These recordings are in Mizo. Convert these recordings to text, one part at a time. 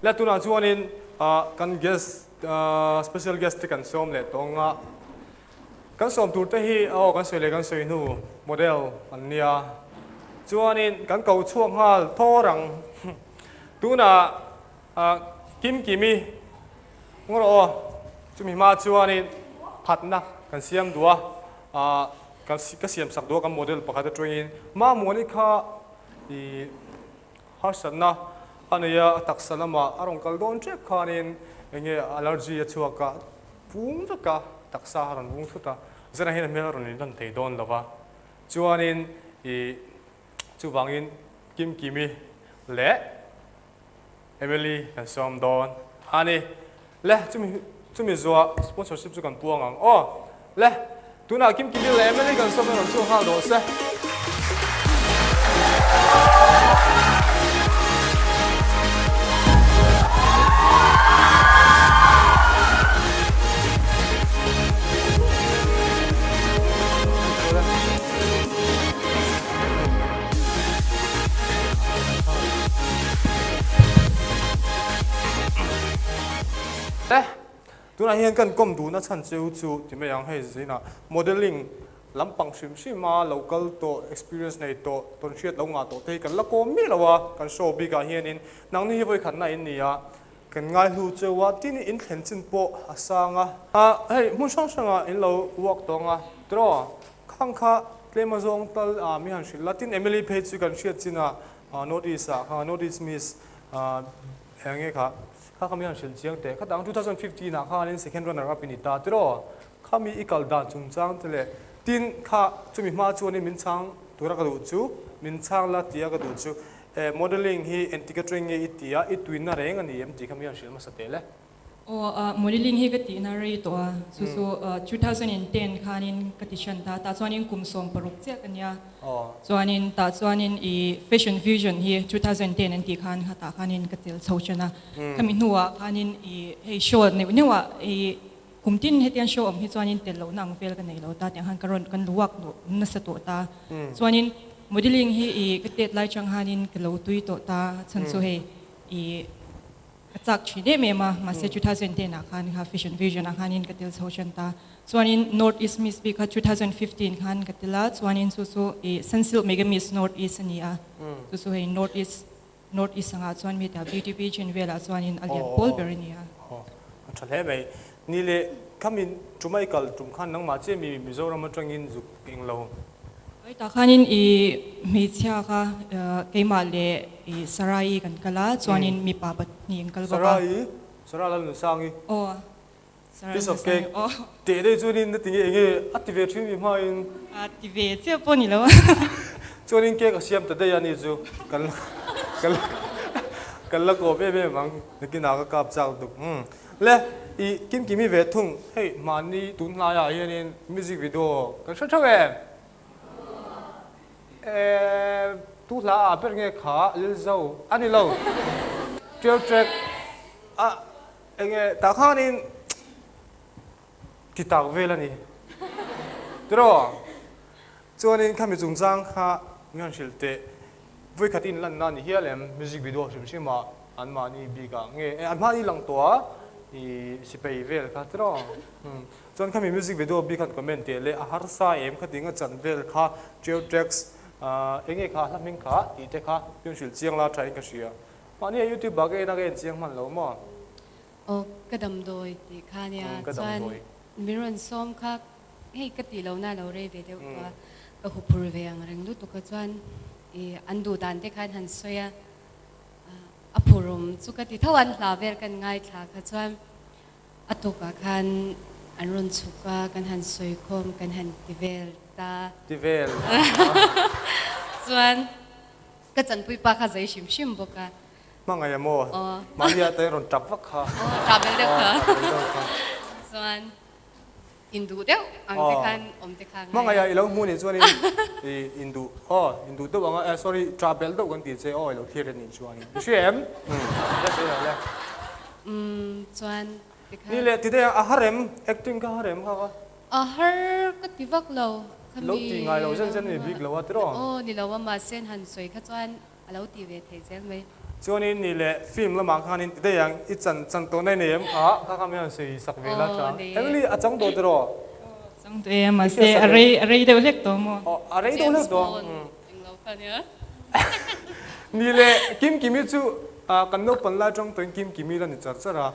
Le tunah chuanin kan guest special guest te kan sawm leh tawng a, kan sawm tur te hi aw kan sawi leh kan sawi hnu model an nia chuanin kan ko chhuak nghal thawr ang tunah Kim Kimi ngaw rawh aw chumi hma chuanin phatna kan siam duh a ka siam sak duh a kan model pakhat atangin Mamuani kha ih Harsatna a nei a, a taksa lamah a rawn kal dawn tep khanin eng nge allergy a chhuak a, vung vek a, taksa a rawn vung thut a, zan ah hian a hmel a rawn inlan thei dawn lo va, chuanin ih chuvangin Kimkimi leh Emily kan sawm dawn a ni. Le, chumi chumi zuah sponsorship chu kan puang ang aw. Le, tunah Kimkimi leh Emily kan sawm rawn chhuak nghal dawn se. Le, tunah hian kan kawm duhna chhan cheu chu ti mai ang hei zinah modelling lampang hrim hrim a lo kal tawh experience nei tawh tawn hriat lo ngah tawh te hi kan la kawm miah lo a kan show bikah hianin nangni hi vawi khatna in ni a kan ngaihlu cheu a tin in thlen chin pawh a sang a. Hei hmun hrang hrangah in lo work tawng a tiraw khang kha tlem a zawng tal a mi han hrilh la tin Emily phei chu kan hriat chinah North East ah kha North East Miss Eng nge kha? Kha kha mi han hrilh chiang teh. Khatang 2015 ah khanin second runner up i ni ta tiraw? Kha mi i kal dan chungchang te leh tin kha chumi hma chuanin min chhang tura ka duh chu, min chhang la tia ka duh chu eh modelling hi engtik atang nge i ti a, i tuina reng a ni em tih kha mi han hrilh hmasa teh le. Aw, modelling hi ka tihna rei tawh a, chu chu 2010 khanin ka ti hran ta, tah chuanin kum 16 chiah ka nia, chuanin tah chuanin i fashion fusion hi 2010 an tih khan kha tah khanin ka tel chho ṭan a, khami hnuah khanin i hei show neuh neuh ah i kum tin hetiang show awm hi chuanin tel lohna ang vel ka nei lo ta tiang khan ka rawn kan luak nasa tawh ta, chuanin modelling hi i ka tet lai chang khanin ka lo tui tawh ta, chhan chu hei i. Ka chak thin em em a, mahse 2010 ah khan kha Vision Vision ah khanin ka tel chho ṭan ta. Chuanin North East Miss bik kha 2015 khan ka tel a, chuanin chu chu ih Sunsilk Mega Miss North East a ni a, chu chu hei North East North East angah chuan mi tia Beauty Pageant velah chuanin a lian pawl ber a ni a. Aw, a ṭha hle mai. Ni leh khami ṭum a i kal ṭum khan nangmah chiah mi Mizoram aṭangin zuk eng lo. Ai tah khanin i hmeichhia kha keimah leh i Sarai kan kal a, chuanin mipa pahnih an kal bawk a. Sarai? Sarah Lalnunsangi? Aw, Sarah Piece of cake. Aw. Teh deuh chuanin na ti nge enge a ti ve thin mi hmain. A ti ve chiah pawh ni lo. Chuanin cake a siam ta daih a ni chu kan kan kan la kawp em em ang nakinah ka kap chak duk. Le i Kimkimi ve thung hei mahni tun hnaiah hianin music video kan hre theuh em? E tu hla ah ber nge kha Lilzo a ni lo Trail track a enge tah khanin ti tak vel a ni tiraw? Chuanin khami chungchang kha min han hrilh teh. Vawikhat in lanna a ni hial em? Music video hrim hrim ah an mahni bik ah nge an mahni lang tawh a i sipei vel kha tiraw? Umm chuan khami music video bik han comment teh leh a harsa em khating a chan vel kha trail tracks eng nge kha hla hming kha tih te kha pian hrilh chiang la tha in ka hria. Mahni a youtube ah ka en a ka en chiang hman lo maw? Aw ka damdawi tih kha nia chuan min rawn sawm kha Hei ka tih lohna lo rei ve deuh tawh a, ka huphur ve ang reng lutuk a chuan i an duh dan te khan han sawi a, a phurawm chu ka ti tho a, an hla vel kan ngaithla kha chuan a tukah khan an rawn chhuk a, kan han sawi khawm kan han ti vel ta. Ti vel. Chuan ka chanpui pa kha zei hrim hrim bawk a. Hmangaih a maw? Mahni ah te rawn tap vak kha. Aw, tap vel deuh kha. Chuan. Induh deuh ang te khan awm te kha ngai a. Hmangaih ah i lo hmu nih chuan in induh aw induh deuh ang a sorry tah belh deuh kan tih che aw i lo thlir nih chuan in i hria em? Umm sawi lo le. Umm chuan ti khan. Ni leh ti daih a har em acting kha har em kha ka. A har ka ti vak lo kha mi. Lo ti ngai lo zen zen a ni bik lo a tiraw? Aw ni lo a mahse han sawi kha chuan a lo ti ve thei zel mai. Chuanin ni leh film lamah khanin ti daih ang i chan chan tawh na i nei em? Ah kha kha min rawn sawi sak ve la tha. Emily a chang tawh tiraw? Chang tawh e, mahse a rei a rei deuh hlek tawh maw? Aw a rei deuh hlek tawh. Ni leh Kimkimi chu kan naupang lai atang tawhin Kimkimi la ni char char a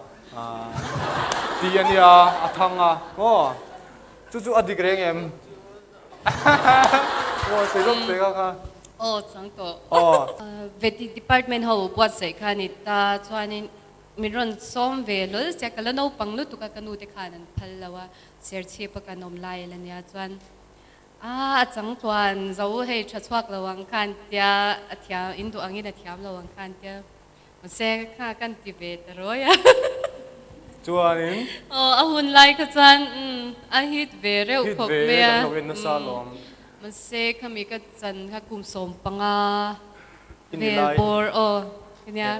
ti a nia a thang a maw? Chu chu a dik reng em? Aw sawi lawk ve kha kha. Aw chang tawh. Aw. Veti department ho buatsaih kha ni ta chuanin min rawn sawm ve hlawl sia ka la naupang lutuk a ka nu te khan an phal lo a serchhip a kan awm lai la nia chuan a a chang tluan zo hei tha chhuak lo ang khan tia a thiam in duh angin a thiam lo ang khan tia Mahse kha kan ti ve ta rawi a. Chuanin? Aw, a hun lai kha chuan umm a hit ve reuh khawp mai a. Hit ve kan lo en nasa alawm. Mahse khami ka chan kha kum 15 vel bawr aw nia.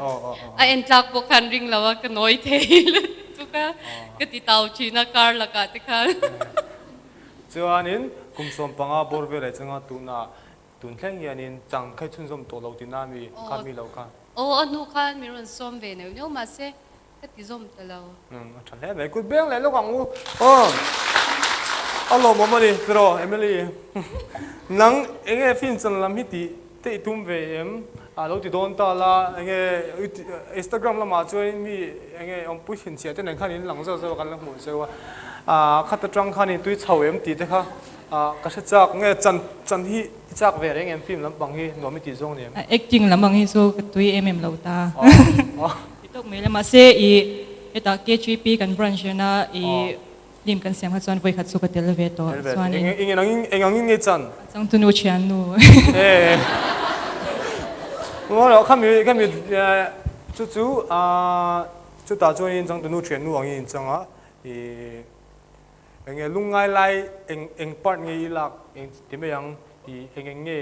A en tlak pawh khan ring lo a, ka nawi thei lutuk a, ka ti tau thin a kar lakah te khan. Chuanin kum 15 bawr veleh changa tunah Tun thleng hianin chang khai chhunzawm tawh lo tihna mi kha mi lo kha. Aw, a hnu khan min rawn sawm ve neuh neuh mahse ka ti zawm ta lo. Umm, a tha hle mai. Kut beng leh lawk ang u. Aw, a lawmawm a ni tiraw Emily. Nang enge film chan lam hi tih te i tum ve em? A lo ti dawn ta la, enge Instagram lamah chuan mi enge awmpui thinchhiah te nen khan in lang zauh zauh a kan la hmuh zeuh a. Khat atang khan in tui chho em tih te kha Ka hre chak nge chan chan hi i chak ve reng em film lampang hi nuam i tih zawng ni em? Acting lampang hi chu ka tui em em lo ta. Ti tawk mai la mahse i hetah KGP kan branch hian a i film kan siam kha chuan vawi khat chu ka tel ve tawh chuanin. Eng eng angin nge chan? Changtunu thiannu. Khami khami chu chu chutah chuanin changtunu thiannu angin in chang a i Enge lungngai lai eng eng part nge i lak eng ti mai ang i eng eng nge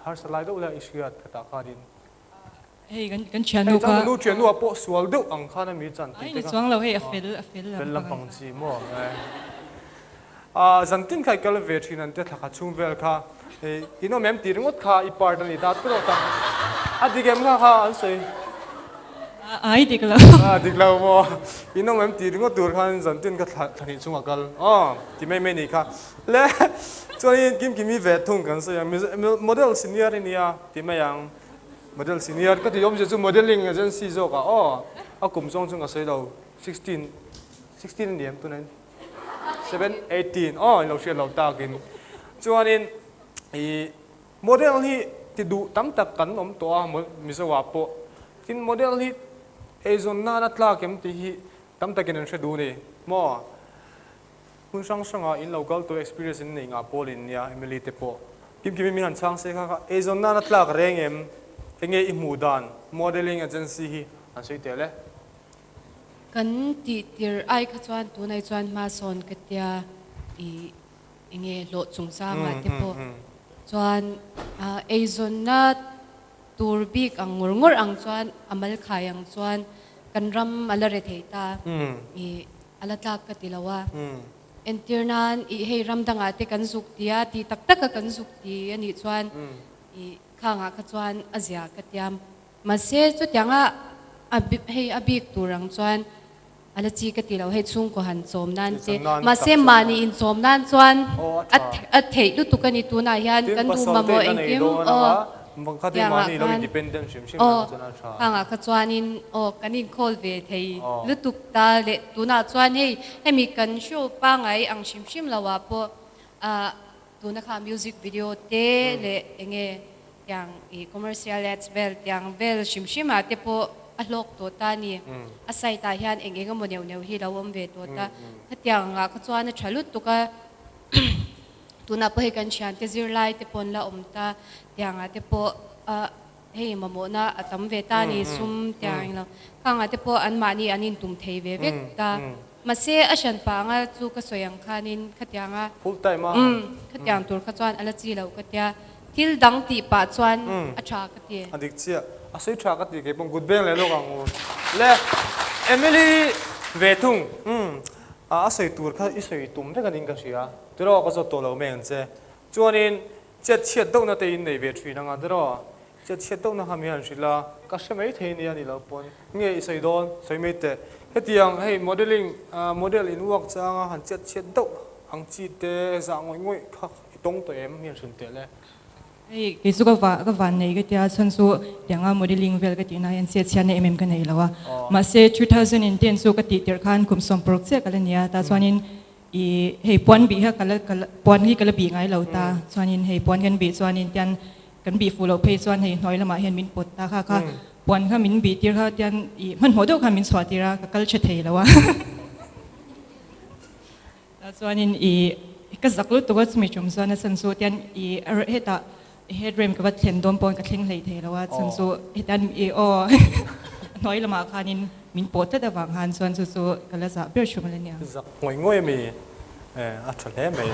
harsa lai deuh la i hriat ka tah khanin. Hei kan kan thiannu kha. Hei changnu thiannu ah pawh sual deuh ang khan a mi chan tih te kha. Ai ni chuang lo hei a fel a fel lampang. Fel lampang chi maw. A zan tin kha i kal ve thin an tia thlakhat chhung vel kha hei in awm em tih ringawt kha i part a ni ta tawh tak a dik em kha kha an sawi. Ai dik lo. A dik lo maw? In awm em tih ringawt tur khan zantin ka thla thla hnih chhungah kal aw ti mai mai ni kha. Le chuanin Kimkimi ve thung kan sawi ang model senior i nia ti mai ang. Model senior ka tih awmzia chu modelling agency zawkah aw a kum zawng chu ka sawi lo 16 16 a ni em tunah hian 7 18 aw in lo hriat lo takin chuanin ih Model hi ti duh tam tak kan awm tawh a Mizo ah pawh. Tin model hi eizawn nan a tlak em tih hi tam takin an hre duh ni maw? Hmun hrang hrang ah in lo kal tawh experience in nei ngah pawl in nia Emily te pawh. Kimkimi min han chhang se kha kha eizawn nan a tlak reng em? Enge i hmuh dan modelling agency hi an sawi tel e. Kan tih tir ai kha chuan tunai chuan hma sawn ka tia i Enge hlawh chungchangah te pawh chuan eizawnna tur bik ang ngawr ngawr ang chuan a mal khai ang chuan kan ram a la re thei ta i a la tlak ka ti lo a. Entir nan i hei ram dangah te kan zuk ti a ti tak taka kan zuk ti a nih chuan i khangah kha chuan a zia ka tiam. Mahse chutianga a hei a bik tur ang chuan A la chi ka ti lo, hei chhungkaw han chawm nan che. Mahse mahni in chawm nan chuan a theih lutuk a ni tunah hian kan duh mamawh engkim aw tiangah khan aw khangah kha chuanin aw kan inkhawl ve thei lutuk ta leh tunah chuan hei hemi kan show pangai ang hrim hrim lo ah pawh ah tuna kha music video te leh enge Tiang i commercial ads vel tiang vel hrim hrim ah te pawh a hlawk tawh ta a ni. A site ah hian eng eng emaw neuh neuh hi lo awm ve tawh ta. Khatiang ah kha chuan a tha lutuk a, tunah pawh hei kan thiante zirlai te pawh an la awm ta, tiang ah te pawh hei mamawhna a tam ve ta a ni sum tiang englo. Khang ah te pawh anmahni an intum thei ve vek ta. Mahse a hran pah anga chu ka sawi ang khanin khatiang a. Full time a. Umm khatiang tur kha chuan a la chi loh ka tia. Thil dang tih pah chuan a tha ka ti. A dik chiah. A sawi tha ka ti kei pawh kut beng leh lawk ang u. Le Emily ve thung. Umm a sawi tur kha i sawi tum vek anin ka hria. Tiraw ka zawt tawh lo mai ang che. Chuanin chet chhiat deuhna te in nei ve thin anga tiraw. Chiat chhiat deuhna kha mi han hrilh a, ka hre mai thei nia ni lo pawn. Nge i sawi dawn? Sawi mai teh. Hetiang hei modelling model in uak changa han chiat chhiat deuh ang chi te zah ngawih ngawih kha i tawng tawh em? Mi han hrilh teh le. Hei kei chu ka va ka van nei ka tia chhan chu tianga modelling vel ka tihna hian chiat chhiatna em em ka nei lo a. Mahse 2010 chu ka tih tirh khan kum sawmparuk chiah ka la nia tah chuanin I hei puan bih kha ka la ka la puan hi ka la bih ngai lo ta chuanin hei puan kan bih chuanin tian kan bih fuh loh phei chuan hei hnuai lamah hian min pawt ta kha kha puan kha min bih tir kha tian i hmanhmawh deuh khan min chhuah tir a ka kal tha thei lo a tah chuanin i ka zak lutuk a chumi tum chuan a chhan chu tian i hetah head rem ka va thlen dawn pawn ka thleng hlei thei lo a chhan chu hetan i aw hnuai lamah khanin min pawh tlat avang khan chuan chu chu ka la zah ber hrim a la nia. Zak ngawih ngawih a mi? Eh a tha hle mai.